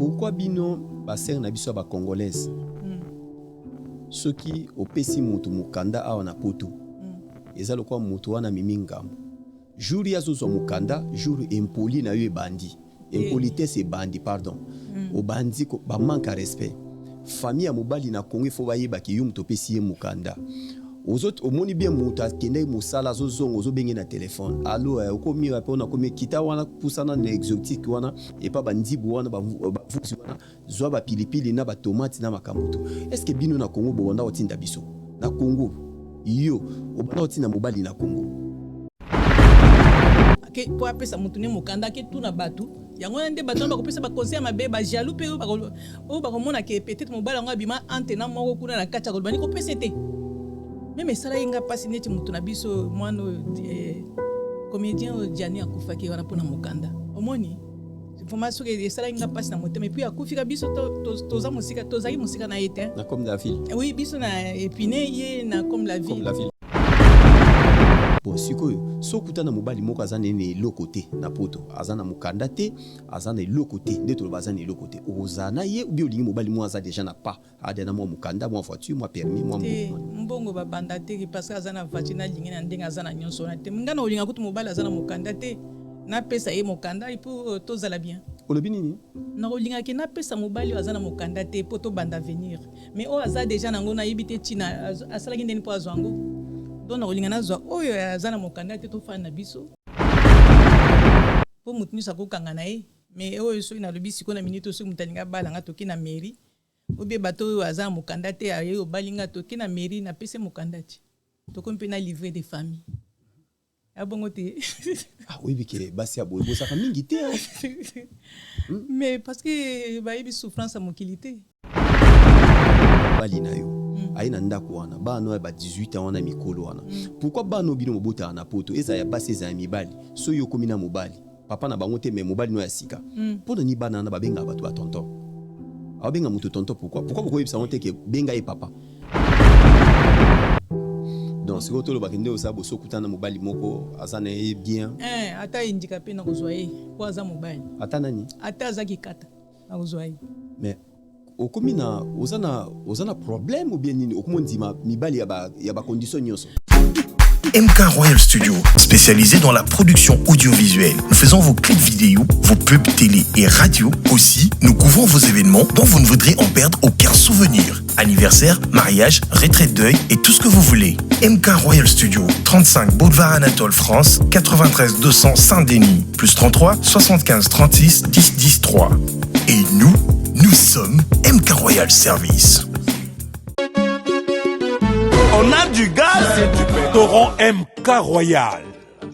Pourquoi bino ba sœur na biso ya ba congolaise soki opesi mutu mukanda awa na poto eza lokola mutu wana amemi ngambo jour ye azozwa mukanda jour impoli na yo ebandi impolitesse ebandi pardon obandi ba manque ya respect famille ya mobali na Congo il faut bayeba ke yo mutu opesi ye mukanda ozo omoni bien mutu akendaki mosala azozonga ozobenge na telefone allo eh, okomi wapi ona komi kita wana pusana na exotique wana epa bandibu wana bavuzi wana zwa bapilipili na batomate na makambo to est ce que bino na Congo bobanda kotinda biso na Congo yo obanda kotinda mobali na Congo Ake po apesa mutu ne mokanda ake tuna batu yango wana nde bato wana bakopesa ba conseil ya mabe ba jaloux pe oyo bakomona ke peut-être mobali yango abima antena moko kuna na kati ya koloba nikopesa te meme esalaki nga mpasi neti moto na biso mwana oyo eh, comédien oyo Gianni akufaki wana mpona mokanda omoni vraiment soki esalaki nga mpasi na motema epuis akufika biso toza mosika tozalaki mosika na ye te na comme la ville oui biso na epine ye na comme la ville, comme la ville. Bon sikoyo soki okuta na mobali moko aza na eloko te na poto aza na mokanda te aza na eloko te nde toloba aza na eloko te okozala na ye ou olingi mobali moko aza deja na pas aza na mwa mokanda mwa voiture mwa permis mwa te mbongo babanda te parce que aza na voiture nalingi na ndenge aza na nyonso wana te ngai na olinga kutu mobali aza na mokanda te napesa ye mokanda mpo tozala bien. Olobi nini? Nakolingaki napesa mobali oyo aza na mokanda te mpo tobanda avenir. Mais oyo aza dejà nango nayebi te tina asalaki ndeni po azwa yango donc nakolinga nazwa oyo aza na mokanda te tofanda na biso po mutu nionso akokanga na ye mais oyo soki nalobi sikoyo na minute oyo soki mutu alingi abala nga toke na mairie ou bien bato oyo aza na mokanda te aye obali nga toke na mairie napesi ye mokanda ti tokomi pe na livret de famille. Ya bongo te. Ah, oyebi ke basi ya boye bozalaka mingi te. Hmm? Mais parce que bayebi souffrance ya mokili te. Bali na yo. Aye na ndako wana bana oyo ba 18 ans wana mikolo wana. Pourquoi bana oyo bino bobotaka na poto ezala ya basi ezala ya mibali soki yo okomi na mobali papa na bango te mais mobali no ya sika. Pona nini bana wana babengaka bato ba tonton? Aobenga moto tonton pourquoi? Pourquoi bokoyebisa yango te ke benga ye papa? Donc sikoyo tolobaka nde oza boso okutana na mobali moko aza na ye bien. Eh, ata handicapé nakozwa ye po aza mobali. Ata nani? Ata aza kikata nakozwa ye. Mais okomi na oza na oza na problème ou bien nini okomi ondima mibali ya ba ya ba condition nyonso. MK Royal Studio, spécialisé dans la production audiovisuelle. Nous faisons vos clips vidéo, vos pubs télé et radio. Aussi, nous couvrons vos événements dont vous ne voudrez en perdre aucun souvenir. Anniversaire, mariage, retraite deuil et tout ce que vous voulez. MK Royal Studio, 35 Boulevard Anatole France, 93 200 Saint-Denis, plus 33 75 36 10 10 3. Et nous, nous sommes MK Royal Service. On a du gaz et du Restaurant MK Royal,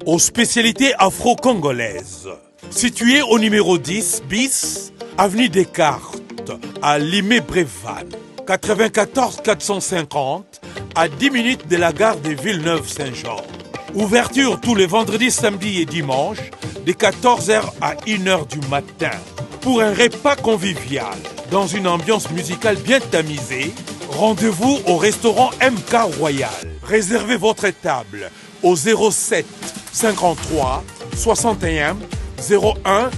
aux spécialités afro-congolaises. Situé au numéro 10 bis, avenue Descartes, à Limay-Brévannes, 94 450, à 10 minutes de la gare de Villeneuve-Saint-Georges. Ouverture tous les vendredis, samedis et dimanches, de 14h à 1h du matin. Pour un repas convivial, dans une ambiance musicale bien tamisée, rendez-vous au restaurant MK Royal. Réservez votre table au 07 53 61 01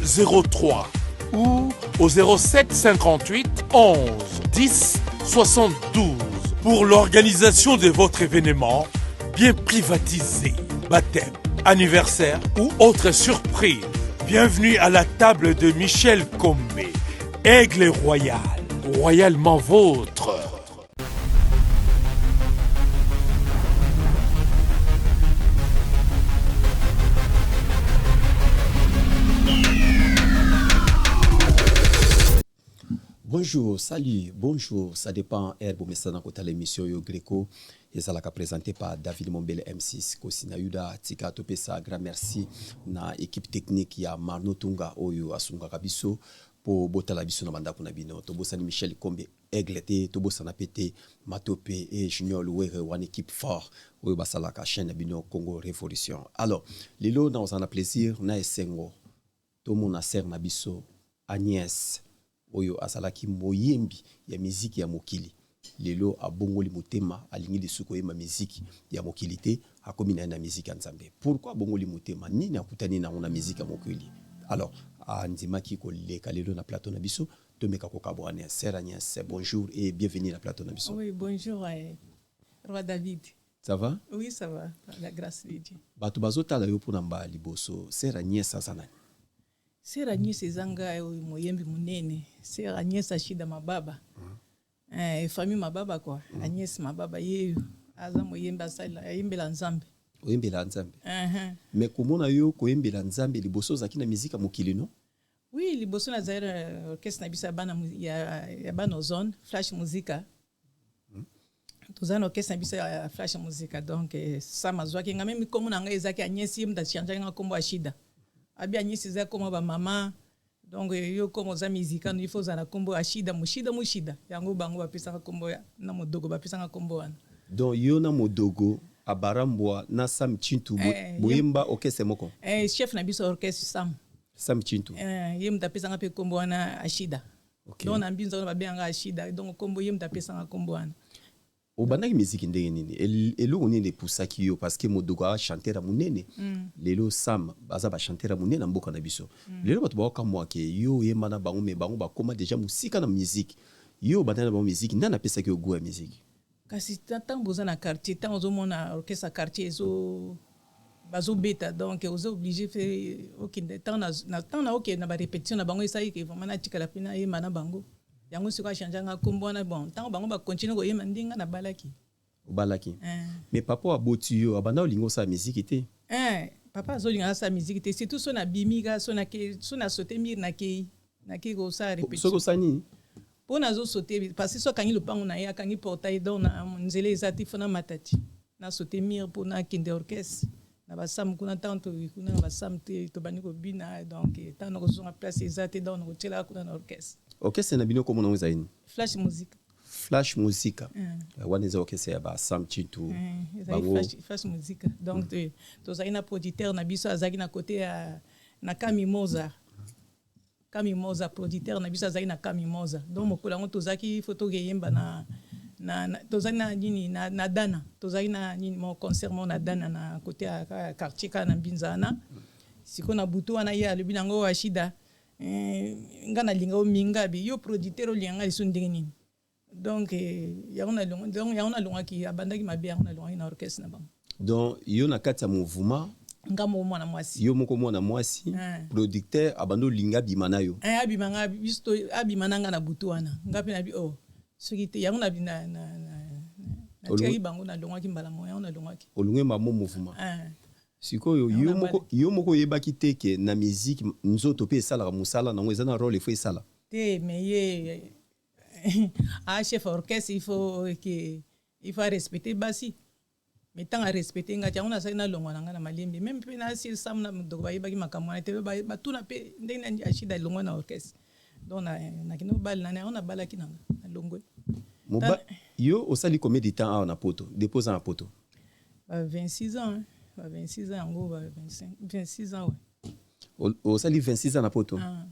03 ou au 07 58 11 10 72 pour l'organisation de votre événement bien privatisé, baptême, anniversaire ou autre surprise. Bienvenue à la table de Michel Kombe, Aigle Royal, royalement vôtre. Bonjour, salut, bonjour, ça dépend heure bomesana kotala émission oyo Greco ezalaka présenté par David Mombele M6 Kosi na Yuda tika topesa grand merci na équipe technique ya Marno Tunga oyo asungaka biso po botala biso na bandako na bino. Tobosani Michel Kombe Aigle te, tobosana pe te Matope et Junior Luwere wana équipe fort oyo basalaka chaîne na bino Congo Revolution. Alors lelo nakozala na plaisir na esengo Tomona sœur na biso Agnès oyo azalaki moyembi ya miziki ya mokili lelo abongoli motema alingi lisusu koyemba miziki ya mokili te akomi naye na miziki ya Nzambe. Pourquoi abongoli motema? Nini akutani nango na miziki ya mokili? Alors. Andimaki koleka lelo na plateau na biso, tomeka kokabwana. Sœur Agnès, bonjour et bienvenue na plateau na biso. Oui, bonjour, roi David. Ça va? Oui, ça va, par la grâce de Dieu. Bato bazotala yo mpona mbala liboso, sœur Agnès aza nani? Sœur Agnès eza ngai oyo moyembi monene, sœur Agnès Ashida Mababa. Famille Mababa quoi. Agnès Mababa ye aza moyembi, asala, ayembela Nzambe. Oyembela Nzambe? Mais komona yo koyembela Nzambe, liboso ozalaki na miziki ya mokili, no? Oui, liboso nazali na orchestre na biso ya bana ya bana Ozone, Flash Musica. Toza na orchestre na biso ya Flash Musica. Donc Sam azwaki nga, même kombo na ngai ezalaki Agnès, ye mutu achangeaki nga kombo Ashida. Abi Agnès eza kombo bamama, donc yo kombo oza musicano, il faut ozala na kombo Ashida Mushida Mushida. Yango bango bapesaka kombo na Modogo, bapesaka kombo wana. Donc yo na Modogo Abarambwa na Sam Chintu boyemba orchestre moko? Chef na biso orchestre, Sam. Sam Chintu. Ye mutu apesanga mpe kombo wana Ashida. Donc na Mbinza wana babenganga Ashida, donc kombo ye mutu apesanga kombo wana. Obandaki miziki ndenge nini? Eloko nini epusaki yo? Parce que Modogo aza chanteur ya monene. Lelo Sam baza bachanteur ya monene na mboka na biso. Lelo bato baokamwa ke yo oyemba na bango, mais bango bakóma déjà mosika na musique, yo obandaki na bango musique. Nani apesaki yo goût ya musique? Kasi ntango boza na quartier, ntango ozomona orchestre ya quartier ezo bazobeta, donc oza obligé fe okende. Ntango na okende na barépétition na bango, esali ke vraiment natikala mpe nayemba na bango. Yango sikoyo achangeanga nkombo wana. Bon, ntango bango bacontinue koyemba, ndenge nabalaki. Obalaki? Mais papa aboti yo, abanda olingi osala miziki te? Papa azolinga nasala miziki te, surtout so nabimi kaka, so nasaute mur, nakei kosala répétition. Soki osala nini? Mpo nazosaute, parce que so akangi lopango na ye, akangi portail, donc na nzela eza te, fo namata ti nasaute mur mpo nakende orchestre na basamu kuna. Ntango kuna na basamu te, tobandi kobina, donc ntango nakozonga, place eza te, donc nakotielaka kuna na orchestre. Orchestre na bino, komona ngo ezali nini? Flash Musique. Flash Musica. Wana eza orchestre ya basam Chintu? Ezali Flash Musique. Donc tozalaki na producteur na biso, azalaki na côté ya na Kami Moza. Kami Moza, producteur na biso azalaki na Kami Moza. Donc mokolo yango tozalaki, fo tokeyemba na tozalaki na nini, na Dana, tozalaki na nini mo concert mo na Dana, na côté ya quartier kaka na Mbinza wana. Sikoyo na butu wana, ye alobi nango: "Ashida, nga nalinga yo mingi." Abi: "Yo producteur olinga nga liso ndenge nini?" Donc yango nalongwaki, abandaki mabe, yango nalongwaki na orchestre na bango. Donc yo na kati ya mouvement? Nga moko mwana mwasi. Yo moko mwana mwasi, producteur abandi olinga abima na yo? Abima nga biso, abima na nga na butu wana. Nga mpe nabi: "Oh, soki te." Yango natikaki bango, nalongwaki mbala moko, yango nalongwaki. Olongwe mamo mouvement. Sikoyo yo moko oyebaki te ke na musique nzoto mpe esalaka mosala nango, eza na rôle efo esala? Te, mais ye a chef orchestre, il faut respecter basi. Mais ntango arespecte nga ti, yango nasali nalongwa na nga na malembe. Même mpe nasisamu na Modoko, bayebaki makambo wana te. Batuna mpe ndenge Ashida elongwa na orchestre. Donc nakende kobala nani, yango nabalaki na nga, nalongwe. Yo osali combien de temps awa na Poto, depuis oza na Poto? Ba 26 ans, hein. Ba 26 ans yango, ba 25, 26 ans, ouais. Osali 26 ans na Poto? Ah.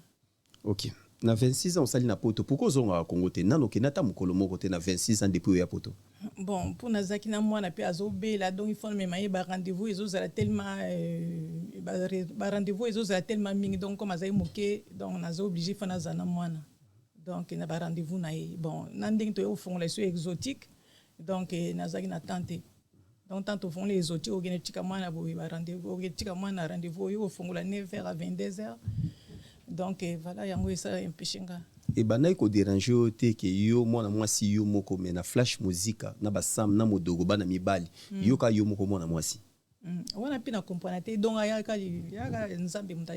Ok, na 26 ans osali na Poto, pourquoi ozongaka Kongo te? Nano okende ata mokolo moko te na 26 ans depuis oya Poto? Bon, mpo nazalaki na mwana mpe azobela, donc il faut mema ye barendez-vous, ezozala tellement barendez-vous ezozala tellement mingi. Donc comme azali moke, donc naza obligé, fo nazala na mwana, donc na barendez-vous na ye. Bon, na ndenge toye kofongola eso exotique, donc nazalaki na temps te. Donc tant tofongola exotique, okende tika mwana boye barendez-vous, okende tika mwana rendez-vous, oyo kofongola 9 heures à 22 heures. Donc voilà, yango esala empêche nga. Ebandaki kodéranger yo te ke yo mwana mwasi yo moko, mais na Flash Muzika na basam na Modogo bana mibali, yo kaka yo moko mwana mwasi? Wana mpe na comprendre te. Donc ayaka Nzambe moto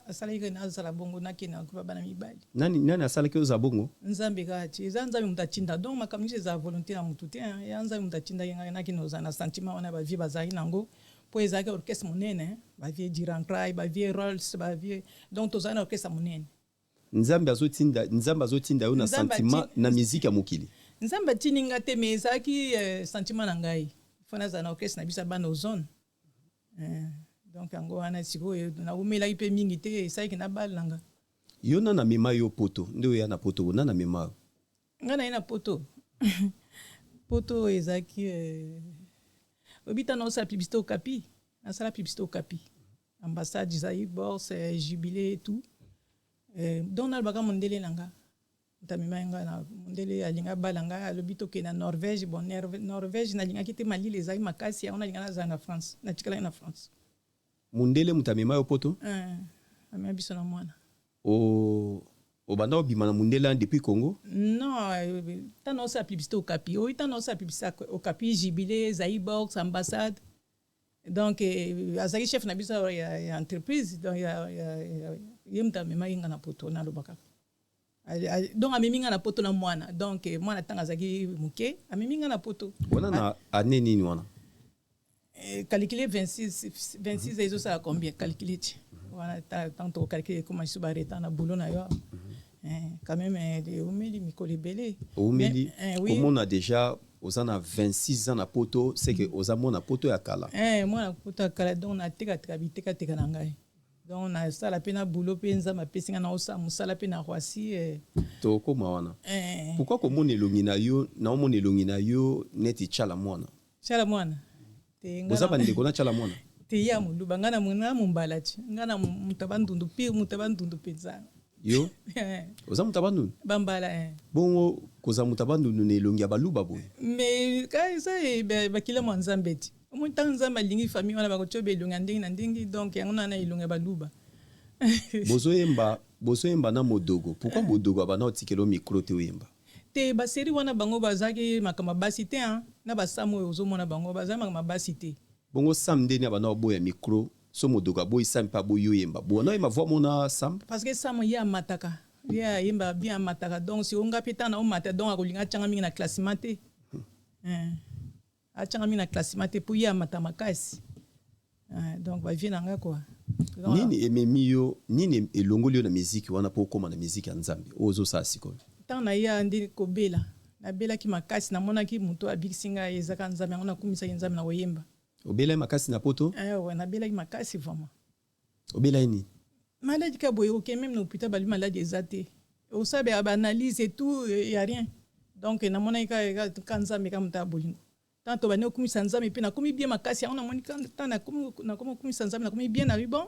asalaki kaka nazala bongo, nakende na groupe bana mibali. Nani, nani asalaki ozala bongo? Nzambe kaka ti, eza Nzambe moto atinda. Donc makambo nyonso ezala volonté na motu te. Ya Nzambe moto atindaki ngai nakende kozala na sentiment wana. Bavieux bazalaki nango mpo ezalaki orchestre monene, bavieux Dirancrai, bavieux Rolls, bavieux, donc tozalaki na orchestre monene. Nzambe azotinda yo na sentiment na musique ya mokili? Nzambe atindi nga te, mais ezalaki sentiment na ngai, fo nazala na orchestre na biso ya bana Ozone. Donc yango wana sikoyo naumelaki mpe mingi te, esalaki na bale na nga. Yo nana amema yo Poto? Nde oya na Poto, nana amema yo? Ngai naye na Poto, Poto ezalaki oyebi ntango naosala publicité Okapi, nasala publicité Okapi, ambassade ezali Borse, Jubilé et tout. Donc nalobaka mondele na nga, moto amemaki nga na mondele, alinga bala ngai, alobi tokende na Norvège. Bon, Norvège nalingaki te, malili ezalaki makasi. Yango nalinga nazala na France, natikalaki na France. Mondele moto amema yo Poto? Amema biso na mwana. Obanda obima na mondele wana depuis Congo? Non, ntango osala publicité Okapi, oyi ntango osala publicité Okapi, Jubilé, Zaibox, Ambassade. Donc azalaki chef na biso ya entreprise. Donc ye moto amemaki nga na Poto. Nalobaka, donc amemi nga na Poto na mwana. Donc mwana ntango azalaki moke, amemi nga na Poto. Wana na année nini wana? Calcule, 26, 26 ezosala combien? Calcule ti wana, ntango tokocalcule, ekoma lisusu baretard na boulot na yo quand même. Eumeli mikolo ebele. Oumeli komona déjà oza na 26 ans na Poto, c'est que oza mwana Poto ya kala. Mwana Poto ya kala. Donc natekateka bitekateka na ngai, donc nasala mpe na boulot mpe Nzambe apesi ngai, naosala mosala mpe na Roissy. Tokóma wana. Pourquoi komona elongi na yo, naomona elongi na yo neti Tshala Mwana? Tshala Mwana? Boza bandeko na Tshala Mwana? Te, ya moluba, ngai na mombala ti, ngai na moto ya Bandundu pire, moto ya Bandundu mpenza. Yo oza moto ya Bandundu? Bambala. Bongo kozala moto ya Bandundu na elongi ya baluba boye? Mais ka eza bakila mwa Nzambe ti. Omoni, ntango Nzambe alingi famille wana, bakotia elongi ya ndenge na ndenge. Donc yango nana elongi ya baluba. Bozoyemba na Modogo. Pourquoi Modogo abanda otikela micro te oyemba? Te, basérie wana bango bazalaki makambo ya basi te. Na basamu oyo ozomona, bango bazali makambo ya basi te. Bongo Sam ndeni abanda oboya micro so Modogo aboyi, Sam mpe aboyi oyemba, bona oyemba voi mona Sam? Parce que Sam ye amataka, ye ayembaka bien, amataka. Donc sikoyo nga mpe ntango na omata, donc akolinga atianga mingi na classement te, atianga mingi na classement te mpo ye amata makasi. Donc bavie na nga quoi. Nini ememi yo, nini elongoli yo na miziki wana mpo okóma na miziki ya Nzambe oyo ozosala sikoyo? Ntango na ye nde kobela, nabelaki makasi, namonaki moto abikisi ngai ezaka Nzambe. Yango nakumisaki Nzambe na koyemba. Obelaki makasi na Poto? Ouais, nabelaki makasi vraiment. Obelaki nini? Maladie ka boye. Oke même na hôpital, balobi maladie eza te, osala baanalyse et tout, ya rien. Donc namonaki ka Nzambe, ka moto ya bolingo. Tant tobandi okumisa Nzambe mpe nakomi bien makasi. Yango namoni tant nakomi okumisa Nzambe, nakomi bien. Nabi bon,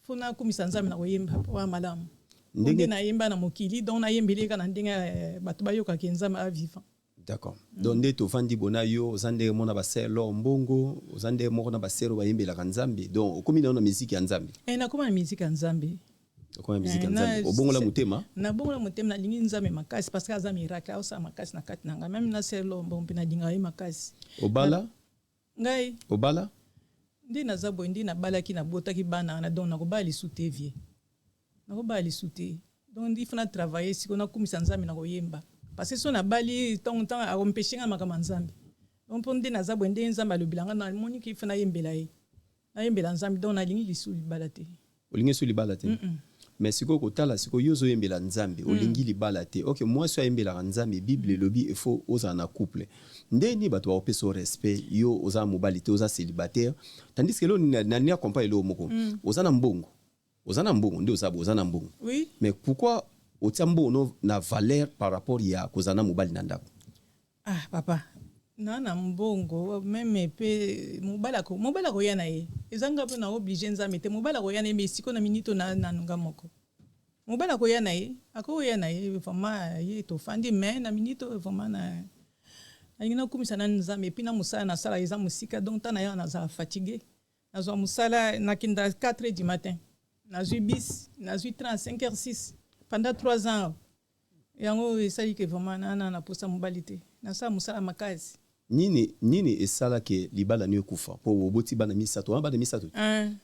faut nakumisa Nzambe na koyemba wa malamu. Ndenge nayemba na mokili, donc nayembeli kaka na ndenge bato bayokaki Nzambe a vivant. D'accord. Donc nde tovandi bona yo, oza ndenge moko na basere mbongo, oza ndenge moko na basere oyo bayembelaka Nzambe. Donc okomi nano na miziki ya Nzambe? Nakoma na miziki ya Nzambe. Okomi na miziki ya Nzambe, obongola motema? Nabongola motema, nalingi Nzambe makasi parce que aza miracle, aosala makasi na kati na ngai. Même na sere Lombo mpe nalingaka ye makasi. Obala? Ngai? Obala? Nde naza boye, nde nabalaki, nabotaki bana wana. Donc nakobala lisu te, vie, nakobala lisu te. Donc il faut na travailler sikoyo, nakumisa Nzambe na koyemba, parce que so nabali, ntango ntango akompeshe nga makambo ya Nzambe. Donc mpo nde naza boye, nde Nzambe alobela nga, namoni ke il faut nayembela ye, nayembela Nzambe. Donc nalingi lisu libala te. Olingi so libala te? Mais sikoyo kotala sikoyo, yo ozoyembela Nzambe, olingi libala te. Ok, mwasi oyo ayembelaka Nzambe, Bible elobi il faut ozala na couple. Ndeni bato bakopesa yo respect? Yo oza mobali te, oza célibataire, tandis que eloko nani accompagne eloko moko, oza na mbongo, oza na mbongo nde oza, oza na mbongo. Oui. Mais pourquoi otia mbongo no na valeur par rapport ya kozala na mobali na ndako? Ah papa, na mbongo même mpe mobali akoya na ye. Eza nga mpe na oblige Nzambe te. Mobali akoya na ye, mais sikoyo na minito na nanu nga moko. Mobali akoya na ye, akoya na ye vraiment, ye tofandi, mais na minito vraiment na nalingi nakumisa nani Nzambe. Et puis na mosala nasala eza mosika, donc ntango nayaka nazala fatigué. Nazwa mosala, nakenda 4 heures du matin, nazwi bus, nazwi train 5 heures 6 pendant 3 ans. Yango esali ke vraiment nana na posa mobali te, nasala mosala makasi. Nini esalaki libala no ekufa? Mpo oboti bana misato wana, bana misato.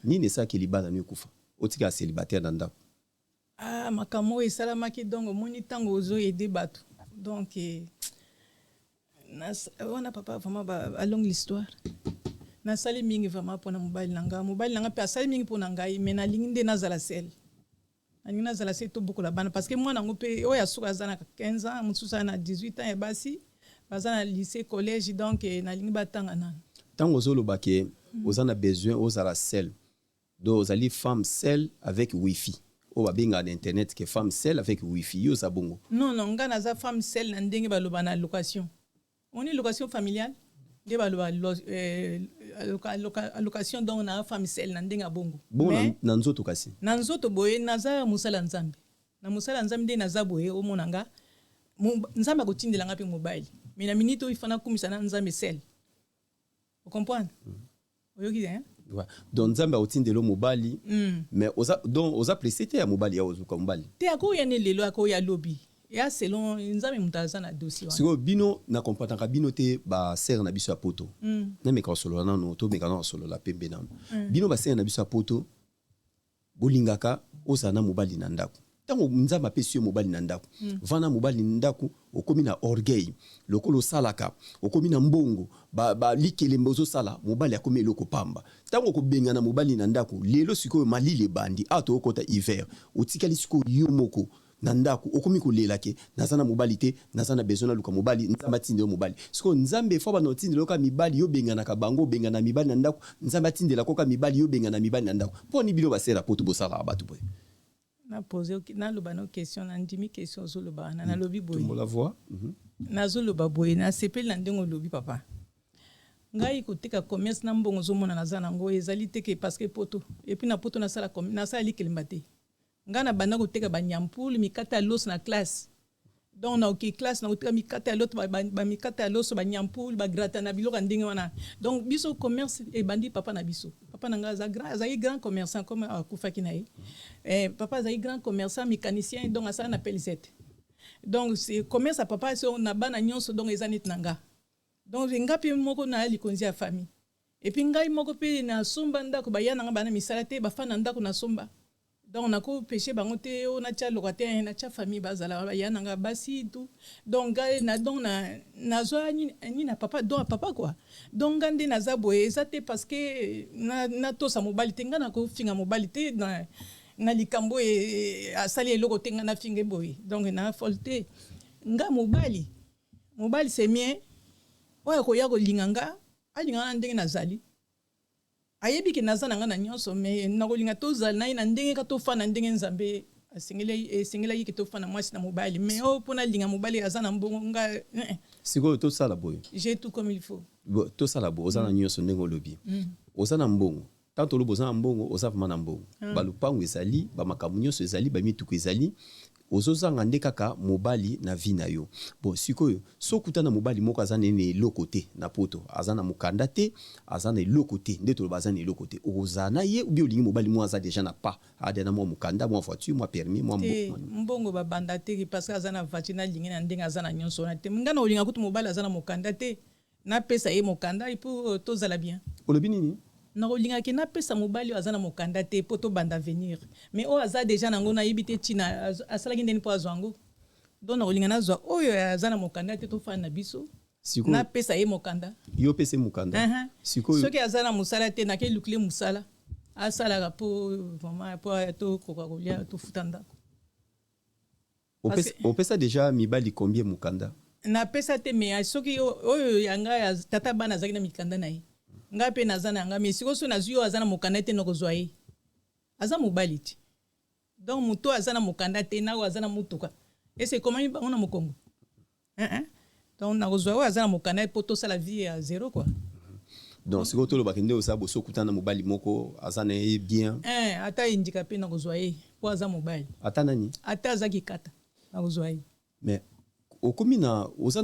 Nini esalaki libala no ekufa, otikala célibataire na ndako? Ah, makambo oyo esalamaki, donc omoni ntango ozoaider bato, donc wana papa, vraiment balongue l'histoire. Nasali mingi vraiment mpona mobali na ngai, mobali na ngai mpe asali mingi mpona ngai, mais nalingi nde nazala seule, nalingi nazala seule, tobokola bana, parce que mwana yango mpe oyo asuka aza na 15 ans, mosusu aza na 18 ans, ya basi baza na lycée, collège. Donc nalingi batanga nano. Ntango ozoloba ke oza na besoin ozala seule, donc ozali femme seule avec wifi, oyo babengaka na internet ke femme seule avec wifi, yo oza bongo? Non, ngai naza femme seule na ndenge baloba na location. Omoni location familiale nde baloba allocation. Donc na femme seule na ndenge ya bongo. Bongo na nzoto kasi? Na nzoto boye naza mosala ya Nzambe. Na mosala ya Nzambe nde naza boye, omona nga Nzambe akotindela nga mpe mobali, mais na minute oyo ifana nakumisa na Nzambe seul. Ocomprendre? Oyoki te, hein? Ouais. Donc Nzambe akotindela mobali, mais oza, donc oza pressé te ya mobali, ya ozuka mobali? Te, akoya ne lelo, akoya lobi, ya selon Nzambe moto aza na dossier wana. Sikoyo bino, na comprendaka bino te, basere na biso ya poto. Nameka kosolola nano, tomeka na kosolola pembe nano. Bino basere na biso ya poto, bolingaka ozala na mobali na ndako. Ntango Nzambe apesi yo mobali na ndako, vanda mobali na ndako, okomi na orgueil lokola osalaka, okomi na mbongo, balikelembe ozosala, mobali akomi eloko pamba. Ntango okobengana mobali na ndako lelo, sikoyo malili ebandi awa, tookota hiver, otikali sikoyo yo moko na ndako, okomi kolela ke naza na mobali te, naza na besoin naluka mobali, Nzambe atindela yo mobali. Sikoyo Nzambe fo bana otindela yo kaka mibali, yo obenganaka bango, obengana mibali na ndako, Nzambe atindela koka mibali, yo obengana mibali na ndako. Mpo ni bino basera poto bosalaka bato boye? Napose, naloba no question, nandimi question ozoloba wana. Nalobi boye. Tombola voix. Nazoloba boye, nasepeli na ndenge olobi, papa. Ngai koteka commerce na mbongo ozomona naza nango, ezali te ke parce que poto. Et puis na poto nasala, nasala likelemba te. Ngai na banda koteka banyampulu, mikate ya loso na classe. Donc naoki classe, nakoteka mikate ya loto, bamikate ya loso, banyampulu, bagratin na biloko ya ndenge wana. Donc biso commerce ebandi papa na biso. Papa na ngai aza grand, azalaki grand commerçant, comme akufaki na ye. Papa azalaki grand commerçant, mécanicien, donc asala na PLZ. Donc c'est commerce ya papa so na bana nyonso, donc eza neti na nga. Donc nga mpe moko na likonzi ya famille. Et puis ngai moko mpe nasomba ndako, baya nanga bana misala te, bafanda ndako nasomba. Donc nakopeshe bango te oyo natya locataire, natya famille, bazala baya nanga basi, tout. Donc ngai na, donc na nazwa nini na papa, donc ya papa quoi. Donc nga nde naza boye, eza te parce que natosa mobali te. Ngai nakofinga mobali te na likambo asali eloko te, ngai nafinga boye, donc na folle te. Nga mobali, mobali c'est mien. Oyo akoya kolinga nga, alinga na ndenge nazali. Ayebi ke naza na nga na nyonso, mais nakolinga tozala na ye na ndenge ka tofanda, ndenge Nzambe esengelaki ke tofanda mwasi na mobali. Mais oyo mpona alinga mobali aza na mbongo, nga eh. Sikoyo tosala boye. J'ai tout comme il faut. Tosala boye. Oza na nyonso ndenge olobi, oza na mbongo. Tant olobi oza na mbongo, oza vraiment na mbongo, balupango ezali, bamakambo nyonso ezali, bamituka ezali, ozozanga nde kaka mobali na vie na yo. Bon, sikoyo so okuta na mobali moko aza nene eloko te na poto, aza na mokanda te, aza na eloko te, nde toloba aza na eloko te, okozala na ye ou bien olingi mobali moko aza déjà na pas adia na mwa mokanda, mwa voiture, mwa permis, mwa Te, mbongo babanda te parce que aza na voiture, nalingi na ndenge aza na nyonso wana te. Ngai na olinga kutu mobali aza na mokanda te, napesa ye mokanda mpo tozala bien. Olobi nini? Nakolingaki napesa mobali oyo aza na mokanda te mpo tobanda avenir. Mais oyo aza déjà nango, nayebi te ntina asalaki ndeni mpo azwa yango. Donc nakolinga nazwa oyo aza na mokanda te, tofanda na biso, napesa ye mokanda. Yo opesa ye mokanda? Sikoyo Soki aza na mosala te, nake lukile mosala asalaka mpo vraiment mpo tokoka kolia, tofuta ndako. Opesa déjà mibali combien mokanda? Napesa te, mais soki oyo ya ngai, tata bana azalaki na mikanda na ye, ngai mpe naza na ngai. Mais sikoyo so nazwi oyo aza na mokanda te, nakozwa ye aza mobali te. Donc moto oyo aza na mokanda te na oyo aza na motuka, ese ekomami bango na mokongo. Donc nakozwa oyo aza na mokanda mpo tosala vie ya zéro quoi. Donc sikoyo tolobaki nde oza boso okutana na mobali moko aza na ye bien. Ata handicapé, nakozwa ye mpo aza mobali. Ata nani? Ata aza kikata, nakozwa ye. Mais okomi na oza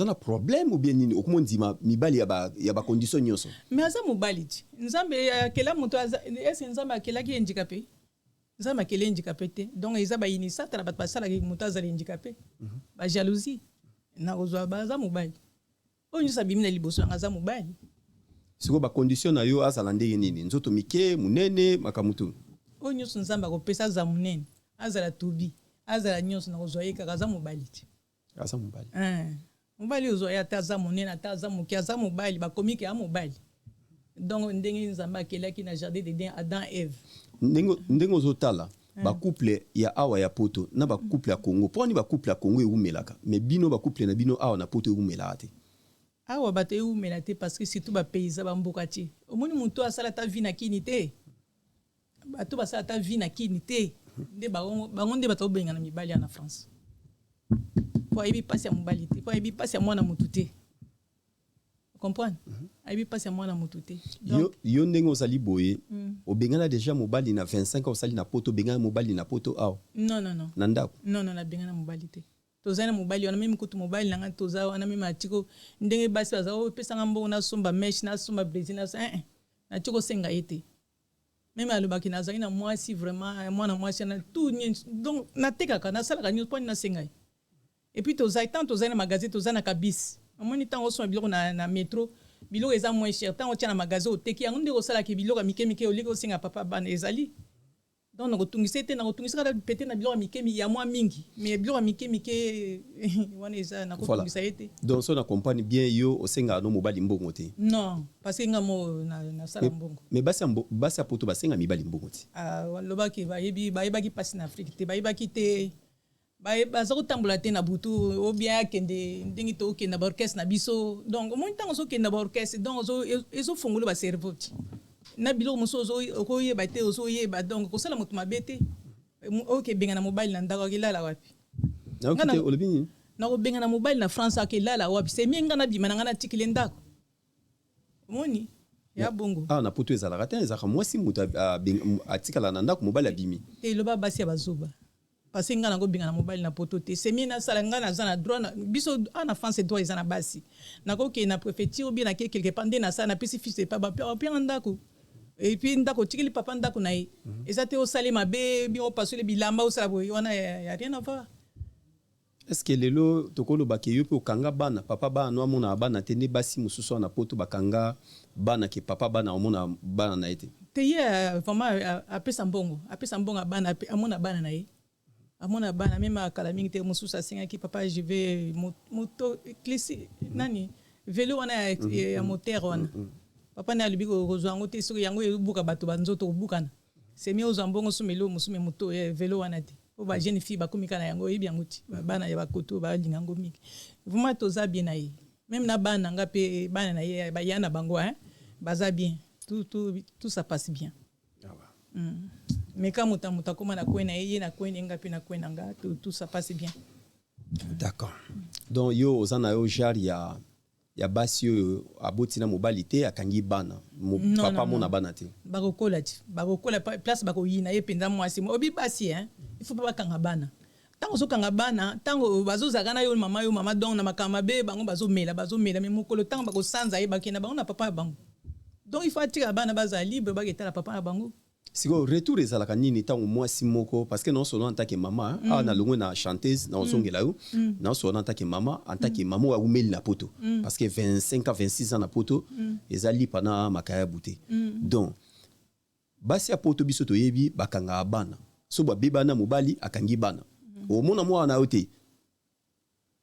na problème ou bien nini? Okomi ondima mibali ya bacondition nyonso? Mais aza mobali ti. Nzambe akela moto ese Nzambe akelaki handicapé? Nzambe akeli handicapé te. Donc eza bayini Satana, bato basalaki moto azala handicapé, bajalousie. Nakozwa baza mobali oyo nyonso abimi na liboso nanga aza mobali. Sikoyo bacondition na yo, azala ndenge nini? Nzoto mike, monene, makambo tu? Oyo nyonso Nzambe akopesa, aza monene, azala tubi, azala nyonso, nakozwa ye kaka aza mobali te. Aza mobali. Mobali ozwa ye ata aza monene, ata aza moke, aza mobali, bakomi ke ya mobali. Donc ndenge Nzambe akelaki na jardin d'Eden Adam, Eve. Ndenge ozotala bacouple ya awa ya poto na bacouple ya Congo, mpo wani bacouple ya Congo ewumelaka, mais bino bacouple na bino awa na poto ewumelaka te? Awa bato ewumela te parce que surtout bapaysan, bamboka tie. Omoni moto asala ata vie na kini te, bato basala ata vie na kini te, nde bango nde bato obengana mibali ya na France, po ayebi mpasi ya mobali te, po ayebi mpasi ya mwana motu te. Comprendre, ayebi mpasi ya mwana motu te. Yo ndenge ozali boye, obengana déjà mobali na 25 ans osali na Poto? Obengana mobali na Poto awa? Non, non, non. Na ndako? Non, nabengana mobali te. Tozali na mobali wana, même kutu mobali na ngai toza wana, même atiko ndenge basi baza, opesanga mbongo nasomba mèche, nasomba brésil, naso natiki kosenga ye te. Même alobaki nazalaki na mwasi, vraiment mwana mwasi wana tout. Donc natekaka, nasalaka nyonso mponi nasenga ye. Et puis tozali, tant tozali na magasin, toza na kabisi. Omoni, ntango osomba biloko na métro, biloko eza moins cher. Ntango otia na magasin, oteki yango, ndenge osalaka biloko ya mike mike, oliki osenga papa bana ezali. Donc nakotungisa ye te, nakotungisa kaka pete na biloko ya mike ya mwa mingi, mais biloko ya mike mike wana eza, nakotungisa ye te. Donc so na comprendre bien, yo osengaka no mobali mbongo te? Non, parce que nga mo nasala mbongo. Mais basi ya Poto basenga mibali mbongo te. Lobaki bayebi, bayebaki mpasi na Afrique te, bayebaki te, baza kotambola te na butu obien akende ndenge tokende baorchestre na biso. Donc omoni, ntango ozokende baorchestre, donc ezofongola bacerveau ti na biloko mosusu okoyeba te, ozoyeba. Donc kosala moto mabe te. Okebenga na mobali na ndako, akelala wapi? Olobi nini? Nakobenga na mobali na France, akelala wapi? C'est mieux nga nabima na nga, natikile ndako. Omoni ya bongo. Ah, na Poto ezalaka te, ezalaka mwasi moto atikala na ndako, mobali abimi. Te, eloba basi ya bazoba, parce que nga nakobenga na mobali na Poto te. C'est mieux nasala, nga naza na droit. Biso a na France, droit eza na basi. Nakokende na préfecture ou bien nake quelque part, nde nasala, napesi fiche de paie, bapianga ndako, et puis ndako otikeli papa ndako na ye. Eza te osali mabe bien, opasoli bilamba, osala boye wana, ya rien à voir. Est ce que lelo tokolobaka yo mpe okanga bana, papa bana no amona bana te, nde basi mosusu wana Poto bakanga bana ke papa bana amona bana na ye te? Te, ye vraiment apesa mbongo, apesa mbongo ya bana, amona bana na ye, amona bana. Même akala mingi te, mosusu asengaki: "Papa, je vais moto klisi nani, vélo wana ya moteur wana." Papa ne alobi kozwa yango te, soki yango ebuka bato banzoto kobukana, c'est mieux ozwa mbongo osomba eloko mosusu, mais moto vélo wana te, po bajeune fille bakomi kaka na yango, oyebi yango ti bana ya bakoto balinga yango mingi. Vraiment toza bien na ye, même na bana na nga mpe, bana na ye baya na bango, hein, baza bien, tout, tout, tout ça passe bien. Mais ka moto akóma na kwe na ye, ye na kwe na ye, nga mpe na kwe na nga, tout, tout ça passe bien. D'accord. Donc yo oza na yo genre ya basi oyo aboti na mobali te, akangi bana papa mona bana te? Bakokola ti, bakokola place bakoyina ye mpenza. Mwasi obi basi, hein, il faut mpe bakanga bana. Ntango ozokanga bana, ntango bazozalaka na yo mama, yo mama, donc na makambo mabe bango bazomela, bazomela, mais mokolo ntango bakosanza ye, bakenda bango na papa ya bango. Donc il faut atika bana bazala libre, baketala papa na bango. Sikoyo retour ezalaka nini ntango mwasi moko, parce que naosolo en tant que mama, awa nalongwe na chanteuse, naozongela yo, naosolo en tant que mama, en tant que mama oyo awumeli na Poto, parce que 25 ans, 26 ans na Poto eza lipa na makayabu te. Donc basi ya Poto, biso toyebi bakangaka bana. So babebana, mobali akangi bana, omona mwana na yo te.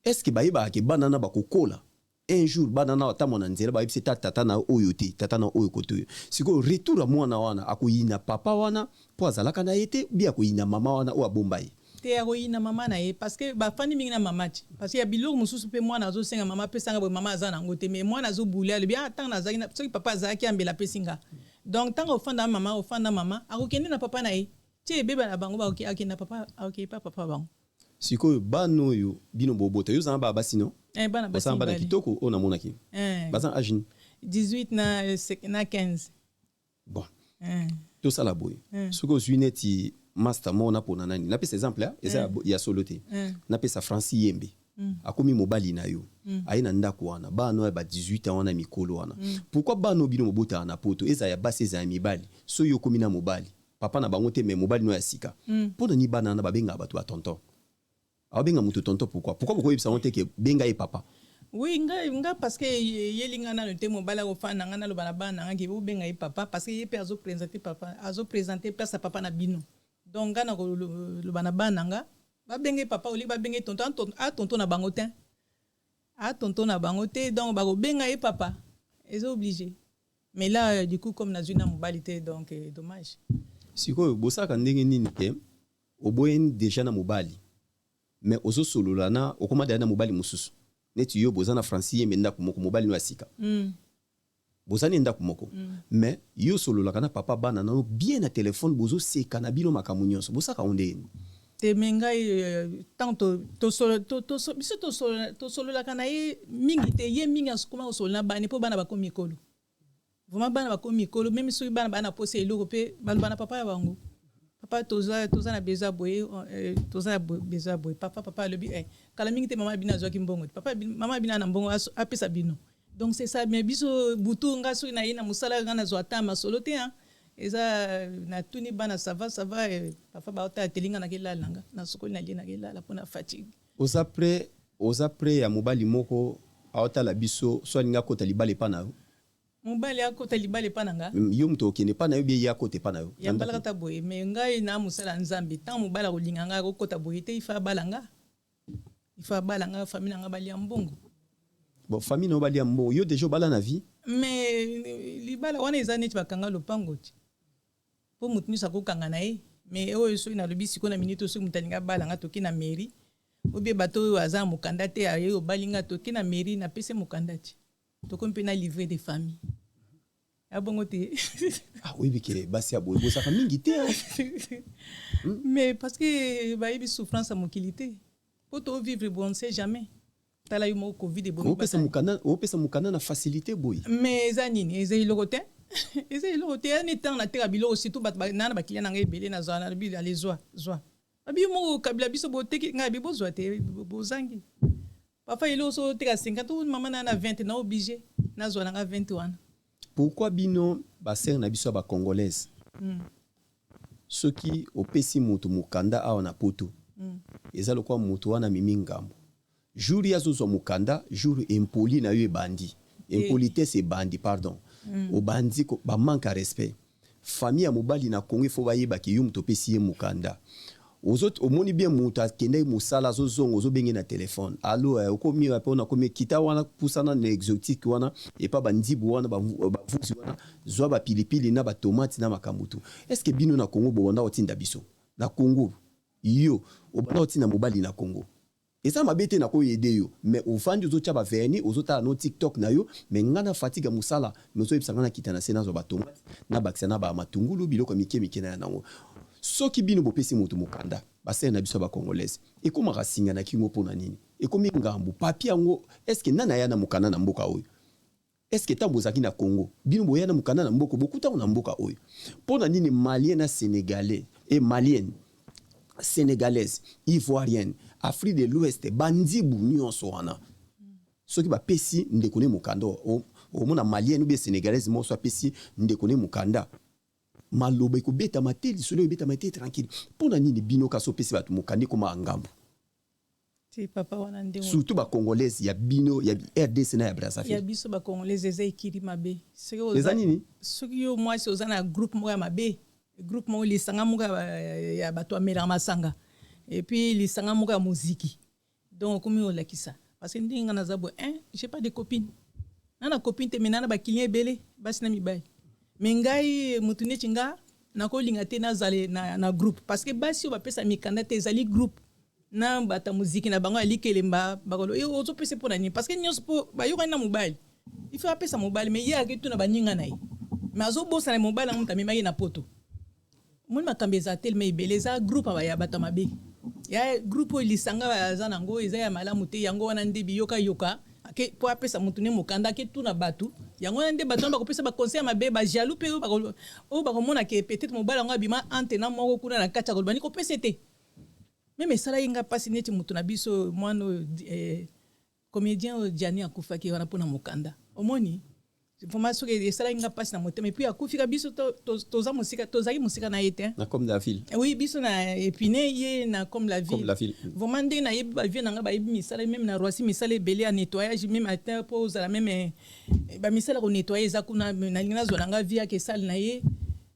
Est ce que bayebaka ke bana na bakokola un jour, bana na batambola na nzela, bayebisi ta tata na oyo te, tata na oyo kote oyo? Sikoyo retour ya mwana wana, akoyina papa wana mpo azalaka na ye te, bi akoyina mama wana oyo abomba ye? Te, akoyina mama na ye, parce que bafandi mingi na mama ti, parce que ya biloko mosusu mpe mwana azosenga mama apesanga boye, mama aza nango te, mais mwana azobule, alobi: "Ah, ntango nazalaki, soki papa azalaki, ambela apesi nga." Donc ntango ofanda mama, ofanda mama, akokende na papa na ye ti ebeba na bango, akende na papa, akokende pa papa bango. Sikoyo bana oyo bino bobota, yo ozala bana basi no? Eh, bana basi. Osala bana kitoko oyo namonaki. Baza âge nini? 18 na 15. Bon, tosala boye. Soki ozwi neti master moko, napona nani, napesa exemple, eza ya solo te, napesa Francis Yembe, akomi mobali na yo, aye na ndako wana, bana oyo ba 18 ans wana, mikolo wana, pourquoi bana oyo bino bobotaka na Poto, eza ya basi, eza ya mibali, soki okomi na mobali, papa na bango te, mais mobali no ya sika, mpo na nini bana wana babengaka bato ba tonton? Aobenga moto tonton, pourquoi? Pourquoi bokoyebisa ngo te ke benga ye papa? Oui, nga parce que yeli nga nano te mobali akofanda nga, naloba na bana na nga ke bobenga ye papa, parce que ye mpe azoprésente papa, azoprésente place ya papa na bino. Donc nga na koloba na bana nga babenge papa, olingi babenge tonton, a tonton na bango te, a tonton na bango te. Donc bakobenga ye papa, eza obligé. Mais là, du coup, comme nazwi na mobali te, donc dommage. Sikoyo bosalaka ndenge nini te oboyeni déjà na mobali, mais ozosolola na, okoma deya na mobali mosusu, neti yo boza na Francis Yembe ndako moko, mobali no ya sika, boza ne ndako moko, mais yo osololaka na papa bana nano bien na telefone, bozoseka na bino makambo nyonso, bosalaka ngo ndenge nini? Te, me ngai, ntango biso tosololaka na ye mingi te. Ye mingi akoma kosolola na bana, mpo bana bakomi mikolo. Vraiment, bana bakomi mikolo. Même soki bana baa na posa eloko mpe, baloba na papa ya bango: "Papa, toza na besoin boye, toza na besoin boye, papa." Papa alobi: "Kala mingi te, mama bino azwaki mbongo te. Papa, mama bino na mbongo, apesa bino." Donc c'est ça. Mais biso butu, nga soki naye na mosala, nga nazwa ata masolo te. Eza natuni bana: "Ça va?" "Ça va, papa." Baotala teli, nga nakelala nanga, nasokoli, nalie, nakelala mpona fatigue. Oza prêt ya mobali moko aotala biso so alingi akota libala epa na yo? Mobali akota libala epa na nga? Yo moto okende epa na yo, bie ye akota epa na yo? Yambalaka ta boye. Me ngai na mosala Nzambe. Ntango mobali akolinga ngai, akokota boye te. Ifa abala nga, ifa abala nga, famille na nga balia mbongo. Bon, famille na yo balia mbongo, yo déjà obala na vie? Mais libala wana eza neti bakanga lopango ti, mpo motu nyonso akokanga na ye. Mais oyo soki nalobi sikoyo na minute, soki moto alingi abala nga, toke na mairie, obie bato oyo aza na mokanda te, aye obali nga, toke na mairie, napesi mokanda ti, tokomi mpe na livret de famille ya bongo te. Ah, oyebi ke basi ya boye bozalaka mingi te? Mais parce que bayebi souffrance ya mokili te. Mpo tovivre bon, on sait jamais. Tala yo moko, Covid ebomi. Opesa mokanda na facilité boye? Mais eza nini? Eza eloko te, eza eloko te. Yani ntango nateka biloko, surtout bato na baclient na ngai ebele, nazwa, nalobi: "Ale, zwa, zwa." Babi moko kabila biso boteki, ngai abi: "Bozwa te, bozangi parfois eloko." So oteka 50, mama na 20, na obligé nazwa nanga 20 wana. Pourquoi bino basere na biso ya bacongolaise, soki opesi moto mokanda awa na Poto, eza lokola moto wana amemi ngambo? Jour ye azozwa mokanda, jour impoli na yo ebandi, impolitesse ebandi, pardon, obandi bamanque ya respect. Famille ya mobali na Congo, ifo bayebaki yo moto opesi ye mokanda. Omoni bien, moto akendaki mosala, azozonga, ozobenge na telefone: "Allo, okomi wapi?" "Nakomi." "Kita wana, pusana na exotique wana, epa bandibu wana, bavuzi wana, zwa bapilipili na batomate na makambo tu." Est ce que bino na Congo bobanda kotinda biso na Congo? Yo obanda kotinda mobali na Congo, eza mabe te, nakoyede yo, mais ovandi, ozotya bavernis, ozotala no TikTok na yo. Mais nga na fatigue ya mosala, mais ozoyebisa nga nakita na se, nazwa batomate, nabakisa na bamatungulu, biloko ya mike mike na ya nango. Soki bino bopesi moto mokanda, basere na biso ya bacongolaise, ekomaka singa na kingo. Mpo na nini ekomi ngambu papier yango? Est-ce nani aya na mokanda na mboka oyo? Est-ce ntango bozalaki na Congo, bino boya na mokanda na mboka, bokutango na mboka oyo? Mpo na nini Malien na Sénégalais e Malienne, Sénégalaise, Ivoirienne, Afrique de l'Ouest, bandibu nyonso wana, soki bapesi ndeko ne mokanda, omona Malienne ou bien Sénégalaise moko so apesi ndeko ne mokanda, maloba ekobetama te, lisolo ebetama te, tranquille. Mpo na nini bino kasi opesi bato mokanda, ekoma ngambo? Ti papa wana ndenge Surtout bacongolaise ya bino ya RDC na ya Brazzaville. Ya biso bacongolaise eza ekili mabe. Eza nini? Soki yo mwasi oza na groupe moko ya mabe, groupe moko, lisanga moko ya bato amelaka masanga, et puis lisanga moko ya moziki, donc okomi olakisa. Parce que ndenge nga naza boye, un, j'ai pas de copine, na copine te, mais na baclient ebele, basi na mibali. Me ngai, motu neti nga, nakolinga te nazala na groupe, parce que basi oyo bapesa mikanda te, ezali groupe na bato ya moziki na bango ya likelemba. Bakolo: "Ozopesa mpo na nini?" Parce que nyonso mpo bayokani na mobali, il faut apesa mobali. Mais ye aketuna baninga na ye, mais azobosana mobali yango moto amemaki na Poto. Omoni, makambo eza telema ebele. Eza groupe ya bato ya mabe, ya groupe oyo lisanga aza nango eza ya malamu te. Yango wana nde biyokayoka mpo apesa motu ne mokanda, aketuna bato. Yango wana nde bato wana bakopesa baconseil ya mabe, bajaloux mpe oyo bakomona ke peut-être mobali yango abima ante na moko kuna na kati ya koloba ni kopesa te. Même esalaki nga mpasi neti moto na biso, mwana oyo, comédien oyo Jani, akufaki wana mpona mokanda. Omoni, vraiment, soki esalaki nga mpasi na motema. Et puis akufika, biso toza mosika, tozalaki mosika na ye te. Na Comme la Ville. Oui, biso na Épine, ye na Comme la Ville. Comme la Ville. Vraiment, ndenge nayebi bavie na nga, bayebi misala, même na Roissy, misala ebele ya nettoyage, même ata mpo ozala même bamisala konettoyer eza kuna. Nalingi nazwa na nga vie yake esale na ye.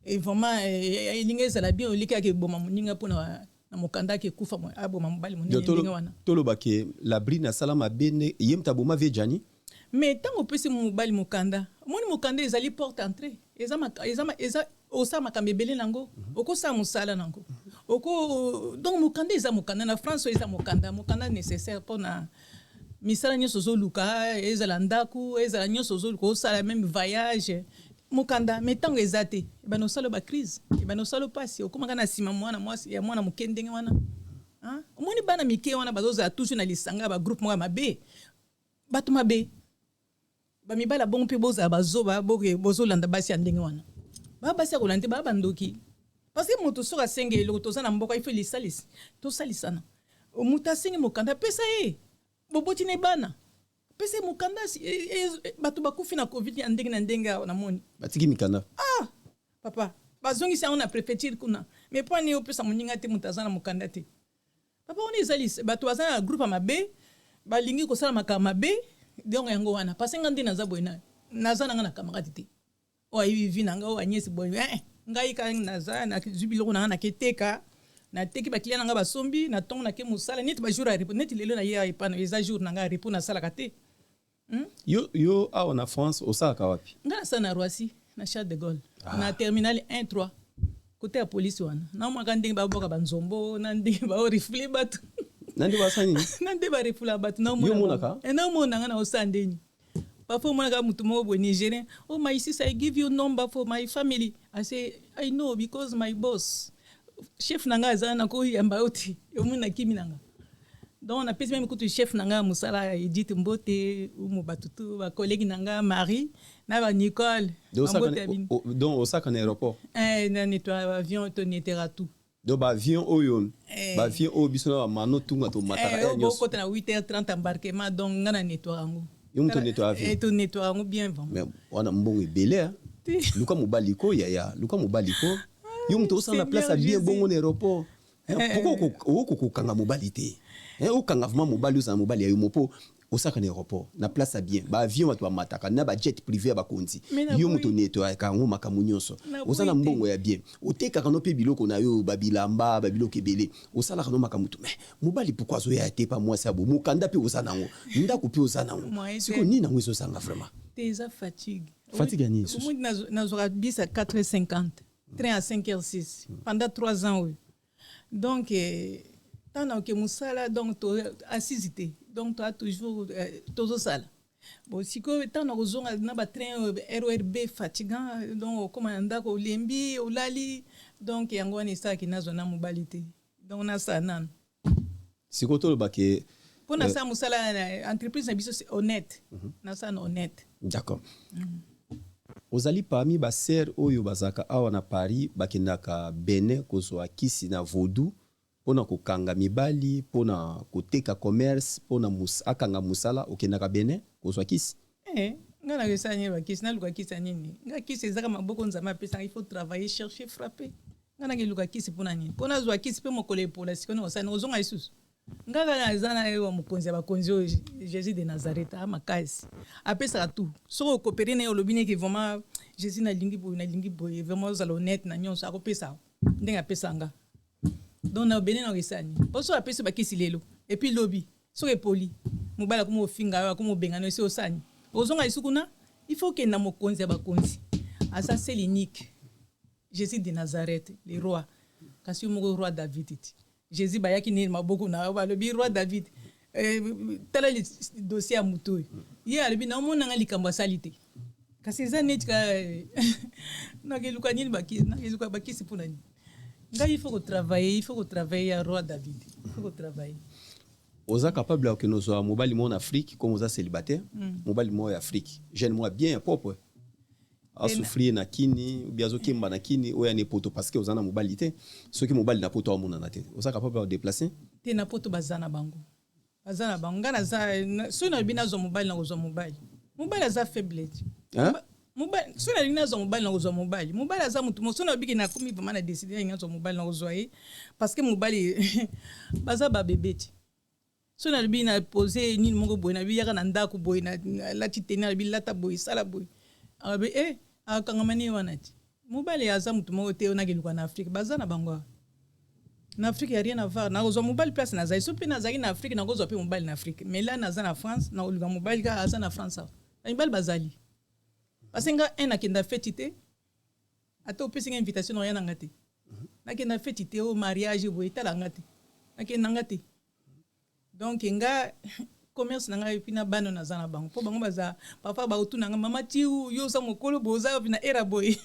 Et vraiment, elingi ezala bien, oliki yake eboma moninga mpona na mokanda, ake ekufa, aboma mobali monene ndenge wana. Tolobake Labrine asala mabe nde ye moto aboma vie Jani? Mais ntango opesi mobali mokanda, omoni, mokanda ezali porte entrée, eza osala makambo ebele nango, okosala mosala nango, oko donc mokanda eza mokanda na France oyo eza mokanda, mokanda nécessaire mpona misala nyonso ozoluka, ezala ndako, ezala nyonso ozoluka osala, même voyage, mokanda. Mais ntango eza te, ebanda osala bacrise, ebanda osala mpasi, okomaka na nsima mwana mwasi ya mwana moke ndenge wana. Omoni bana mike wana bazozala toujours na lisanga ya bagroupe moko ya mabe, bato mabe, bamibali bongo mpe bozala bazoba, boke bozolanda basi ya ndenge wana. Baa basi ya kolanda te, baa bandoki. Parce que moto soki asengi eloko, toza na mboka, il faut lisalisi, tosalisana. Moto asengi mokanda, pesa ye. Boboti ne bana, pesa ye mokanda. Bato bakufi na Covid ya ndenge na ndenge awa namoni. Batiki mikanda. Ah papa, bazongisi yango na préfecture kuna. Mais mpo ani opesa moninga te, moto aza na mokanda te? Papa, wana ezali bato baza na groupe ya mabe, balingi kosala makambo mabe. Donc yango wana, parce nga nde naza boye, naza na nga na camarade te oyo ayebi vie na nga, oyo Agnès boye. Ngai kaka naza, nazwi biloko na nga, naketeka, nateki, baclient na nga basombi na ntongo, nake mosala. Neti bajour ya repos, neti lelo naye epana, eza jour na nga ya repos, nasalaka te. Yo awa na France osalaka wapi? Nga nasala na Roissy, na Charles de Gaulle. Na terminal 1 3, côté ya polisi wana. Namonaka ndenge babwaka banzombo, na ndenge baorifle bato. Na nde basala nini? Na nde barefula bato. Yo omonaka? Naomona nga na osala ndeni. Parfois omonaka motu moko boye, Nigérien: "Oh my sister, I give you number for my family." I say, "I know, because my boss, chef na ngai aza na koyamba yo te." Omoni, nakimi na nga. Donc napesi meme kutu chef na ngai ya mosala, Edith, mbote, umu bato tu, bacollègue na ngai, Marie na banicole. Donc osaka na aéroport? Eh, na nettoie avion, tonetera tout. Donc baavion oyo, baavion oyo biso na bamano tunga tomataka? Nyonso bokota na 8h30 embarquement, donc nga na nettoie yango. Yo moto nettoie avion? Tonettoie yango bien vraiment. Mais wana mbongo ebele. Luka mobali ko, yaya, luka mobali ko. Yo moto osala na place ya bien bongo na aéroport, pourquoi okoki kokanga mobali te? Okanga vraiment mobali, ozala mobali ya yo mo, mpo osaka na aéroport, na place ya bien, baavion bato bamataka na bajet privé ya bakonzi, yo moto nettoyaka yango, makambo nyonso. Oza na mbongo ya bien, otekaka no mpe biloko na yo, babilamba, babiloko ebele, osalaka no makambo tu. Mais mobali pourquoi azoya te pa mwasi ya bo? Mokanda mpe oza nango, ndako mpe oza nango, sikoyo nini yango ezozanga vraiment? Te, eza fatigue. Fatigue ya nini? Nazwaka bus à 4h50, train à 5h06 pendant 3 ans oyo. Donc ntango naoke mosala, donc to assise te, donc toa toujours tozosala. Bon, sikoyo ntango na kozonga na batrain RER B, fatigant. Donc okóma na ndako, olembi, olali. Donc yango wana esalaki nazwa na mobali te. Donc nasala nano. Sikoyo tolobake. Mpo nasala mosala na entreprise na biso, c'est honnête, nasala na honnête. D'accord. Ozali parmi basœur oyo bazalaka awa na Paris, bakendaka Benin kozwa kisi na vaudou mpona kokanga mibali, mpona koteka commerce, mpona akanga mosala. Okendaka Benin kozwa kisi? Eh, nga nakesala nini bakisi? Naluka kisi ya nini? Nga kisi ezaka maboko Nzambe apesanga. Il faut travailler, chercher, frapper. Nga nakeluka kisi mpona nini? Mpo nazwa kisi mpe mokolo epola, sikoyo nakosala, nakozonga lisusu. Nga kaka naza na ye wa mokonzi ya bakonzi oyo, Jésus de Nazareth. A makasi, apesaka tout soki okopere na ye, olobi neke: "Vraiment Jésus, nalingi boye, nalingi boye." Vraiment ozala honnête na nyonso, akopesa ndenge apesa nga. Donc na Benin nakesala nini? Mpo soki apesi bakisi lelo, et puis lobi soki epoli, mobali akoma ofinga yo, akoma obengana yo, esi osani, ozonga lisusu kuna. Il faut okende na mokonzi ya bakonzi, aza seul, unique, Jésus de Nazareth, le roi. Kasi yo moko roi David ti Jésus bayaki nini maboko na yo, balobi: "Roi David, tala dossier ya motu oyo." Ye alobi: "Naomonanga likambo asali te." Kasi eza neti ka nakeluka nini nakeluka bakisi mpona nini? Ngai il faut kotravailler, il faut kotravailler. Ya roi David, il faut kotravailler. Oza capable ya kokende ozwa mobali moko na Afrique, comme oza célibataire, mobali moko ya Afrique, jeune moko ya bien, ya propre, asouffrir na kini obi azokemba na kini, oyo ani poto, parce que oza na mobali te. Soki mobali na poto amonana te, oza capable ya kodéplacer? Te, na poto baza na bango, baza na bango. Ngai naza, soki nalobi nazwa mobali, nakozwa mobali. Mobali aza faible ti. Mobali, soki nalingi nazwa mobali, nakozwa mobali. Mobali aza motu mo. Soki nalobiki nakomi vraiment na décide, nalingi nazwa mobali, nakozwa ye, parce que mobali baza babebe ti. Soki nalobi na pose nini moko boye, nalobi yaka na ndako boye, nalati teni, nalobi lata boye, sala boye, alobi e akangama nini wana ti. Mobali aza motu moko te oyo nakeluka na Afrique. Baza na bango awa na Afrique, ya rien à voir. Nakozwa mobali place nazali. So mpe nazalaki na Afrique, nakozwa mpe mobali na Afrique. Mais là naza na France, nakoluka mobali kaka aza na France awa. Bamibali bazali, parce nga un nakenda feti te. Ata opesi nga invitation, nakoya nanga te. Nakenda feti te, o mariage boye, etala nga te, nakenda nga te. Donc nga commerce na ngai, et puis na bana naza na bango, mpo bango baza parfois bakotuna nga: "Mama tiu, yo oza mokolo boye, oza na era boye."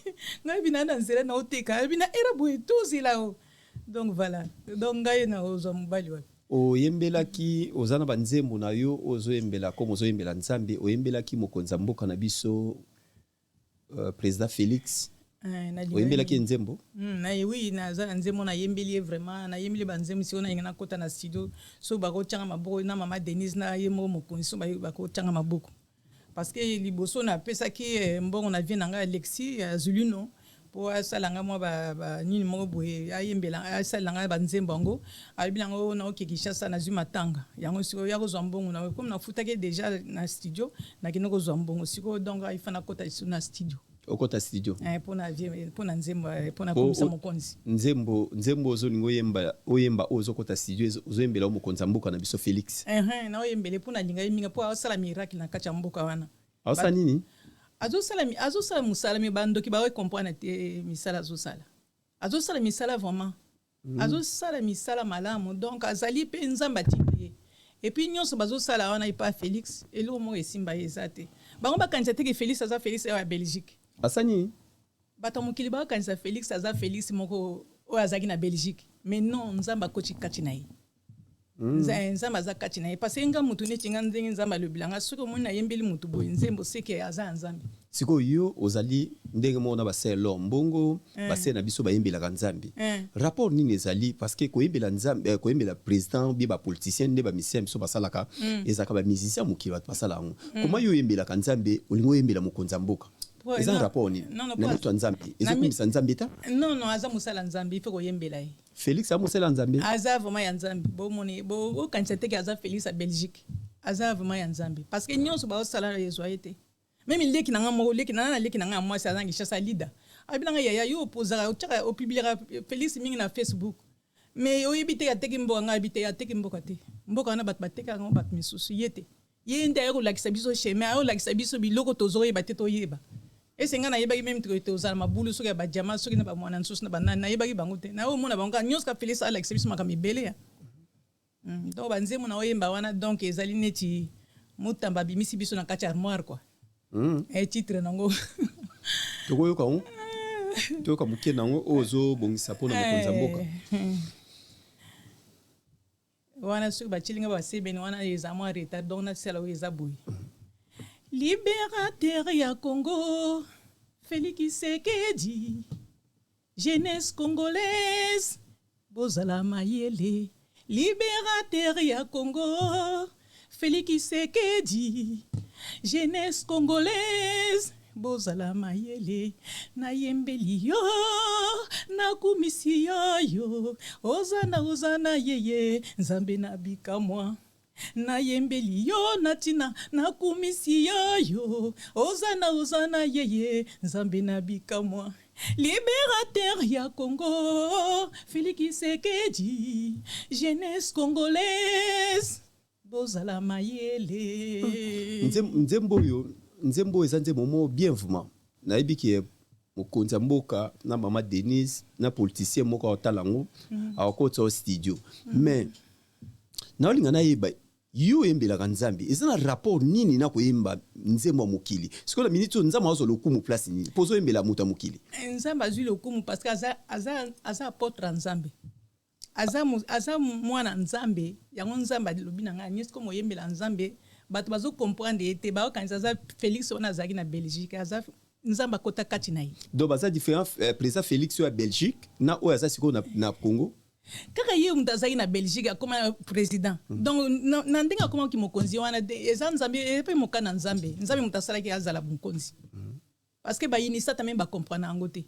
Ngai bi na nzela na oteka bi na era boye, tozela o. Donc voilà, donc ngai na ozwa mobali wapi? Oyembelaki, oza na banzembo na yo ozoyembela, comme ozoyembela Nzambe, oyembelaki mokonzi ya mboka na biso, président Félix. Eh, oyembelaki ye nzembo? Oui, naza na nzembo nayembeli ye. Vraiment, nayembeli banzembo. Sikoyo nalinga nakɔta na studio, so bakotyanga maboko na mama Denise na ye moko mokonzi, so bakotyanga maboko, parce que liboso napesaki mbongo na vie na ngai Alexis Azulino mpo asala nga mwa banini moko boye, ayembela, asalela ngai banzembo yango. Ayebi yango, naoke Kinshasa, nazwi matanga yango. Sikoyo ya kozwa mbongo na comme nafutaki déjà na studio, nakende kozwa mbongo sikoyo. Donc aifa nakɔta lisusu na studio. Okota studio? Eh, mpona vie, mpona nzembo, mpona komisa mokonzi. Nzembo ozolinga oyemba, oyemba oyo ozokota studio, ozoyembela o mokonzi ya mboka na biso Félix. Naoyembele mpo nalinga ye mingi, mpo aosala miracle na kati ya mboka wana. Aosala nini? Azosala mosala, me bandoki baoe comprendre te misala azosala. Azosala misala vraiment, azosala misala malamu. Donc azali mpe Nzambe atindi ye. Et puis nyonso bazosala wana epa Félix, eloko moko esimba ye eza te. Bango bakanisa te ke Félix aza Félix oyo ya Belgique. Asa nini? Bato ya mokili bakanisa Félix aza Félix moko oyo azalaki na Belgique, mais non, Nzambe akoti kati na ye. Nzambe aza kati na ye, parce que nga mutu neti nga, ndenge Nzambe alobelanga, soki omoni nayembeli mutu boye nzembo, seke aza ya Nzambe. Sikoyo yo ozali ndenge moko na basele mbongo, basele na biso bayembelaka Nzambe. Rapport nini ezali? Parce que koyembela Nzambe, koyembela président bie bapoliticien nde bamusicien biso basalaka, ezalaka bamusicien mokili bato basala yango. Koma yo oyembelaka Nzambe, olingi oyembela mokonzi ya mboka, eza na rapport nini na moto ya Nzambe? Ezokumisa Nzambe ta? Non, aza mosala Nzambe, il faut koyembela ye. Félix amosala ya Nzambe? Aza vraiment ya Nzambe. Bomoni, bokanisa teke aza Félix ya Belgique, aza vraiment ya Nzambe, parce que nyonso baosala ezwa ye te. Même leki na nga moko, leki na nga, na leki na nga ya mwasi aza na Kinshasa, leader, ayebi yaya yo opozaka, otiaka, opubliaka Félix mingi na Facebook, mais oyebi te ateki mboka. Ngai ayebi te ateki mboka te. Mboka wana bato batekaka yango, bato misusu. Ye te, ye nde aye kolakisa biso chemin, aye kolakisa biso biloko tozoyeba te. Toyeba ese ngai nayebaki même tozala mabulu soki ya badiama, soki na bamwana nsusu na banani, nayebaki bango te. Naye omona bango kaka nyonso ka Félix alakisa biso makambo ebele ya Donc banzembo na oyemba wana, donc ezali neti Mutamba abimisi biso na kati ya armoire, quoi. Titre nango. Tokoyoka yango, toyoka moke nango oyo ozobongisa mpona mokonzi ya mboka. Wana soki batielinga basebeni wana, eza mwa retard. Donc nasala oyo eza boye: libérateur ya Congo Félix Tshisekedi, jeunesse congolaise bozala mayele. Libérateur ya Congo Félix Tshisekedi, jeunesse congolaise bozala mayele. Nayembeli yo, nakumisi yo, yo ozana, ozana yeye, Nzambe na bikamwa. Nayembeli yo na ntina, nakumisi yo, yo ozana, ozana yeye, Nzambe na bikamwa. Libérateur ya Congo Félix Tshisekedi, jeunesse congolaise bozala mayele. Nzembo oyo, nzembo oyo eza nzembo moko bien vraiment. Nayebi ke mokonzi ya mboka na mama Denise na politicien moko aotala yango, akokotisa o studio. Mais naolinga nayeba, yo oyembelaka Nzambe, eza na rapport nini na koyemba nzembo ya mokili? Sikoyo na miniti oyo, Nzambe azwa lokumu place nini mpo ozoyembela moto ya mokili? Nzambe azwi lokumu parce que aza apôtre ya Nzambe, aza mwana Nzambe. Yango Nzambe alobi na ngai nyonso komo oyembela Nzambe. Bato bazocomprendre ye te, baokanisa aza Félix wana azalaki na Belgique. Aza Nzambe akota kati na ye. Donc baza différent, président Félix oyo ya Belgique na oyo aza sikoyo na Congo? Kaka ye moto azalaki na Belgique akoma président. Donc na ndenge akomaki mokonzi wana, eza Nzambe mpe moka na Nzambe. Nzambe moto asalaki azala mokonzi, parce que bayinisa ata même bacomprendre yango te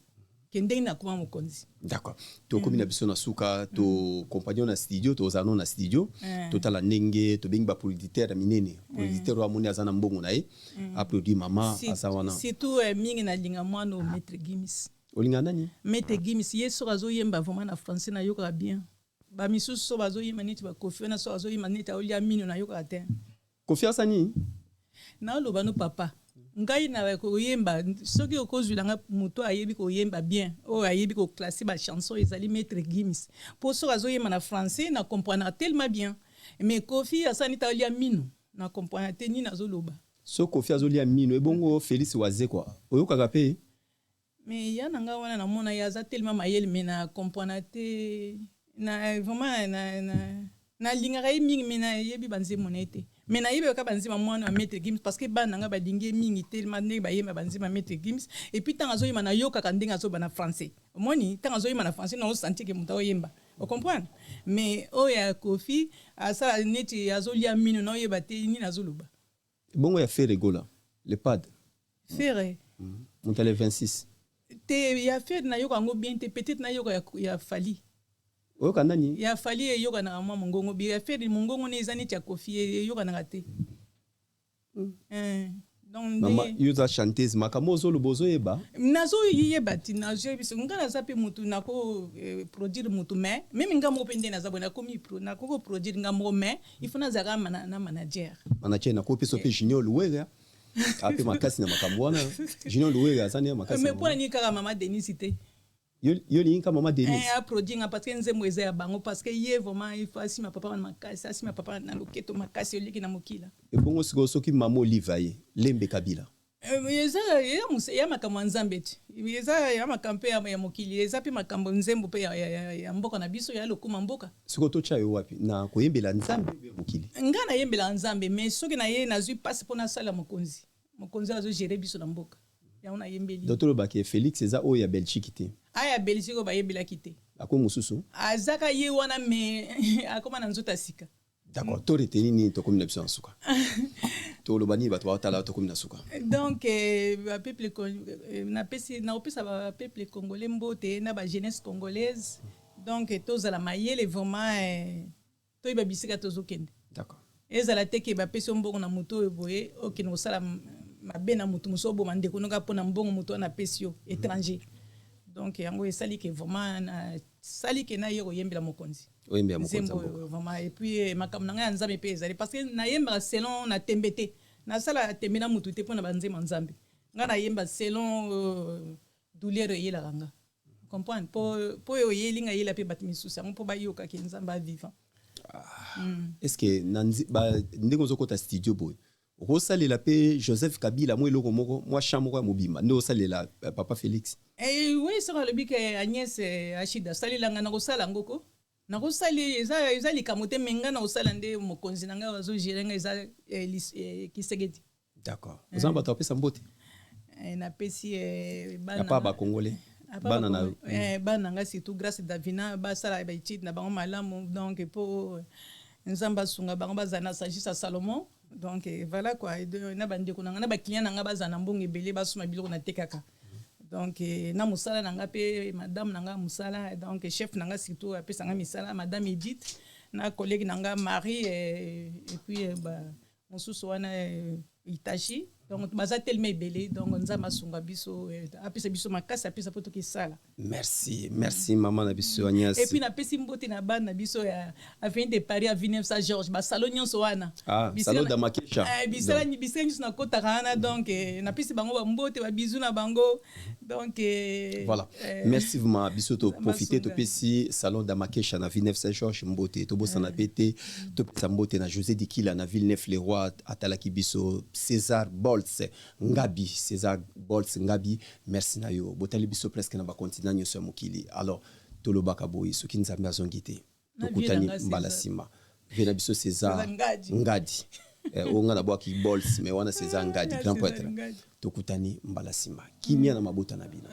ke ndenge nakoma mokonzi. D'accord, tokomi na biso na suka. Tocompagnon na studio, tozala no na studio. Totala ndenge tobengi baproducteur ya minene. Producteur oyo amoni aza na mbongo na ye, aproduit mama aza wana. Surtout mingi nalinga mwana oyo Maître Gims. Olinga nani? Maître Gims. Ye soki azoyemba vraiment na français, nayokaka bien. Bamisusu so bazoyemba neti baKoffi wana, so azoyemba neti aolia mino, nayokaka te. Koffi asa nini? Naoloba no papa, ngai na koyemba, soki okozwilanga moto ayebi koyemba bien, oyo ayebi koclasser bachanson, ezali Maître Gims, mpo soki azoyemba na français, na comprendre tellement bien. Mais Koffi asala neti aolia mino, na comprendre te nini azoloba. So Koffi azolia mino, ebongo Félix Wazekwa oyokaka mpe? Mais ya na nga wana, namona ye aza tellement mayele, mais na comprendre te. Na vraiment nalingaka ye mingi, mais nayebi banzembo na ye te. Mais nayebi kaka banzembo mwana ya Maître Gims, parce que bana na nga balingi ye mingi tellement, ndenge bayemba banzembo ya Maître Gims. Et puis ntango azoyemba, nayokaka ndenge azoba na français. Omoni, ntango azoyemba na français, naosentir ke moto aoyemba, ocomprendre. Mais oyo ya Kofi, asala neti azolia mino, naoyeba te nini azoloba. Bongo ya Ferre Gola, le Padre? Ferre? Moto ale 26. Te, ya Ferre nayoka yango bien te. Peut-être nayoka ya Fally. Oyoka nani? Ya Fally eyokanaka mwa mongongo bi. Ya Ferre, mongongo ne eza neti ya Kofi, eyokanaka te. Donc mama, yo oza chanteuse, makambo ozoloba ozoyeba? Nazoyeba ti, nazoyebi so nga naza mpe mutu nako produire mutu, mais même nga moko mpe nde naza boye, nakomi nakoki koproduire nga moko, mais il faut nazalaka na manager. Manager, nakopesa mpe Junior Luwere, ape makasi na makambo wana. Junior Luwere aza nde makasi. Mais mpona nini kaka mama Denise te? Yo olingi ka mama Denise? Eh, aproduire nga, parce que nzembo eza ya bango, parce que ye vraiment il faut asima papa wana makasi, asima papa na loketo makasi, oliki na mokila. Ebongo sikoyo soki mama Olive aye, Lembe Kabila? Eza ya makambo ya Nzambe ti, eza ya makambo mpe ya mokili, eza mpe makambo nzembo mpe ya mboka na biso, ya lokuma mboka. Sikoyo totya yo wapi? Na koyembela Nzambe mpe mokili? Nga nayembelaka Nzambe, mais soki na ye nazwi mpasi mpo nasala mokonzi, mokonzi azogérer biso na mboka, yango nayembeli. Donc tolobaki Félix eza oyo ya Belgique te? Aya ya Belgique oyo bayembelaki te. Ako mosusu? Azaka ye wana, mais akóma na nzoto ya sika. D'accord, to retenir nini? Tokomi na biso na suka. Toloba nini bato baotala? Tokomi na suka. Donc bapeuple, napesi, naopesa bapeuple congolais mbote na bajeunesse congolaise. Donc tozala mayele vraiment, toyeba bisika tozokende. Ezala te ke bapesi yo mbongo na motu oyo boye, okende kosala mabe na motu mosusu, oboma ndeko noka mpo na mbongo motu wana apesi yo, étranger. Donc yango esali ke vraiment nasali ke naye koyembela mokonzi. Oyembela mokonzi ya nzembo mboka. Oyo vraiment. Et puis makambo na ngai ya Nzambe mpe ezali, parce que nayembaka selon na tembe te, nasala tembe na motu te. Mpo na banzembo ya Nzambe, ngai nayemba selon douleur eyelaka nga, comprendre, mpo oyo oyeli ngai, eyela mpe bato misusu yango, mpo bayokaki Nzambe avivant. Est ce que na ndenge ozokɔta studio boye, okosalela mpe Joseph Kabila mwa eloko moko, mwa champ moko ya mobimba, nde osalela papa Félix? Eh, oui, soki alobi ke Agnès Achida asalelanga, nakosala yango ko, nakosali. Eza likambo te, me ngai nakosala nde mokonzi na ngai azogérer ngai, eza Tshisekedi. D'accord. Oza na bato bapesa mbote? Napesi ya pa bacongolais, bana na yo. Bana na ngai, surtout Grâce, Davina, basala baétude na bango malamu. Donc mpo Nzambe asunga bango, bazala na sagesse ya Salomon. Donc voilà quoi. Na bandeko na ngai, na baclient na ngai, bazala na mbongo ebele, basoma biloko natekaka. Donc na mosala na ngai mpe, madame na ngai mosala, donc chef na ngai surtout apesa ngai misala, madame Edith, na collègue na ngai Marie, et puis mosusu wana Itachi. Donc baza tellement ebele. Donc Nzambe asunga biso, apesa biso makasi, apesa mpo tokisala. Merci, merci mama na biso Agnès. Et puis napesi mbote na bana na biso ya avenue de Paris, avenue Saint Georges, basalon nyonso wana. Ah, salon Damakesha. Bisala bisala nyonso nakotaka wana. Donc napesi bango bambote, babizu na bango. Donc voilà, merci vraiment. Biso toprofite, topesi salon Damakesha na Villeneuve Saint Georges mbote. Tobosana pe te topesa mbote na José Dikila na Villeneuve le Roi, atalaki biso. César Bolts Ngabi, César Bolts Ngabi, merci na yo. Botali biso presque na bacontinent nyonso ya mokili. Alors tolobaka boye, soki Nzambe azongi te, tokutani mbala nsima. Vie na biso César Ngadi, oyo nga nabwaki Bols, mais wana César Ngadi, grand prêtre. Tokutani mbala nsima. Kimia na mabota na bino.